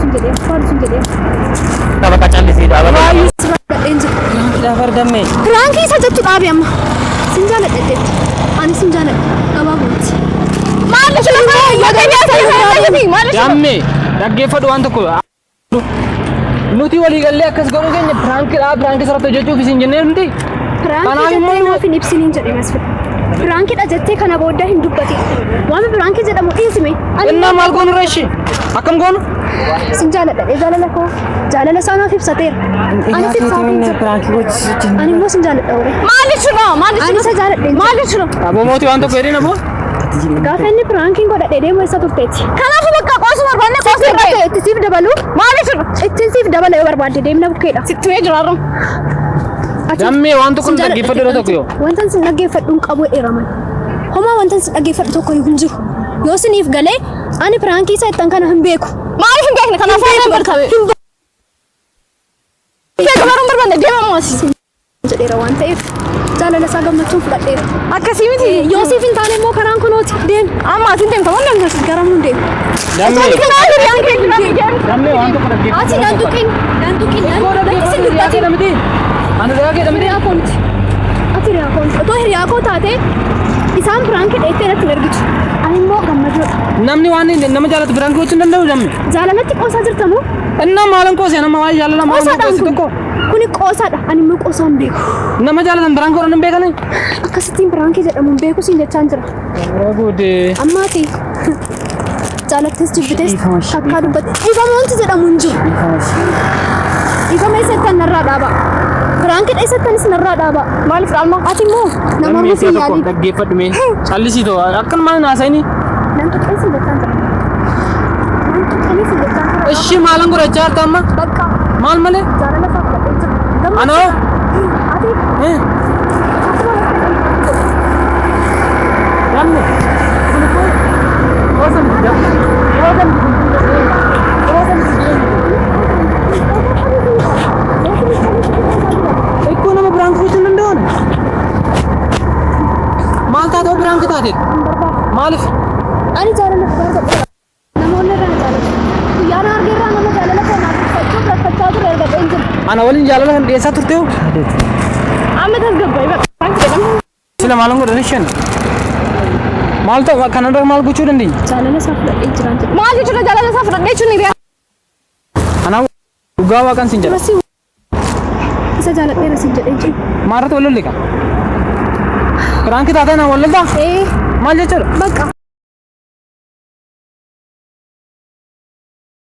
sin jedhee barbaadu sin jedhee. Bakka callisii dhaabata. Waayyuu sirraa fudhadheen jira. Piraankiidhaa bar dammee. Piraankii isa jettu dhaabi amma. Sin jaaladha jetteetti. Ani sin jaaladha. Gabaabumatti. Maal jechuudha? Maal jechuudha? Dammee dhaggeeffadhu waan tokko. Nuti walii gallee akkas godhuu keenya piraankiidhaa piraankii sirratti hojjechuuf isin jennee nuti. Piraankii Kanaaf jettee immoo naaf hin ibsiniin jedhe Masfin. Piraankiidha jettee kana booda hin dubbatin. Waan piraankii jedhamu dhiisime. Ani innaa maal goonu irra ishee? Akkam goonu? sin jaaladha dhee jaalala koo jaalala isaa naaf ibsateera. Anis ibsaafin jira. Ani immoo sin jaaladha waree. Maal jechuudha? Maal Ani jechuudha? isa jaaladhe. Maal jechuudha? Aboo mootii waan tokko jedhin aboo. Gaafa inni piraankiin godhadhee deemu eessa turteeti? Kanaafuu bakka qoosuu barbaanne qoosuu Sitti barbaanne. itti siif dabalu. Maal jechuudha? Ittiin siif dabala yoo barbaadde deemna bukkeedha. Sitti mee jiraarra. Ati Dammee waan tokko sin nu jaaladha dhaggeeffadhu yeroo tokko yoo. Wanta sin dhaggeeffadhu hin qabu dheeraman. Homaa wanta sin dhaggeeffadhu tokko hin jiru. Yoo siniif galee ani piraankii isa ittan kana hin beeku. Maaliif hin beekne? Kanaafuu Hin hin beeku. barbaanne. Hin Beeku baruu hin barbaanne deema ammas. jedheera waan ta'eef jaalala isaa gammachuun fudhadheera. Akkasii miti. Yoo siif hin taane immoo karaan kunooti deemi. Amma asin deemta moo deemta? Garam hin deemu. Dammee. Hiriyaan kee jira deemu. Dammee waan tokko dhaggeeffadhu. Ati nan tuqin nan tuqin nan sin dubbatin. Miti. Ani riyaa kee miti. Hiriyaa koo miti. Ati hiriyaa koo miti. Otoo hiriyaa koo taate isaan piraankii dheettee irratti hin argitu. Ani immoo gammadoodha. Namni waan nama jaalatu piraankii gochuu hin danda'u dammee. Jaalalatti qoosaa jirtamoo? Innaa maalan qoosee nama waa'ee jaalala maalan Qoosaadhaan qoosee kun. tokko. Kuni qoosaadha. Ani immoo qoosaa hin beeku. Nama jaalatan piraankii godhan hin beekanii? Akkasittiin piraankii jedhamu hin beeku siin jechaan jira. Guudee. Ammaati jaalattes jibbites takkaa dubbatte dhiifama wanti jedhamu hin jiru. Dhiifama eessattan narraa dhaabaa. Piraankii eessattanis narraa dhaabaa. Maaliif dhaalma? Ati immoo nama Dammee mormuuf si'a hin tokko yaaliin. dhaggeeffadhu mee. Callisii too akkanumaan haasa'ini. Nan tuqeen siin jechaan jira. Nan tuqeen siin jechaan jira. Ishii maalan godhachaa jirta amma? Bakka Maal malee? jaalala isaa fudhadhee jira. Anoo? Ati Eh? akkuma Dammee. Kun immoo qoosa miti dammee. Qoosa miti kun. Qoosa miti. Ikkoo nama piraankii gochuu hin danda'an. Maal taatee piraankii taate? Maaliif? Ani jaalala dhugaa godheera. Namoonni irraa na jaalatu. Guyyaa na arge irraa nama jaalala koo naaf ibsachuuf rakkachaa ture argadheen jira. Ana waliin jaalala kan dhiyeessaa turte hoo? Amma tasgabbaa'ii bakka piraank jedhamu. Sila maalan godhan isheen? Maal ta'u kanarra maal gochuu dandeenya? Jaalala isaa fudhadhee jiraan jedhe. Maal jechuudha jaalala isaa fudhadhee jechuun hiriyaa Kanaaf dhugaa waaqan sin jedha. Durasii isa jaaladheera sin jedhee jira. Maalirratti wal lolle kaa? Piraankii taatee na wal loltaa? Ee Maal jechuudha? bakka.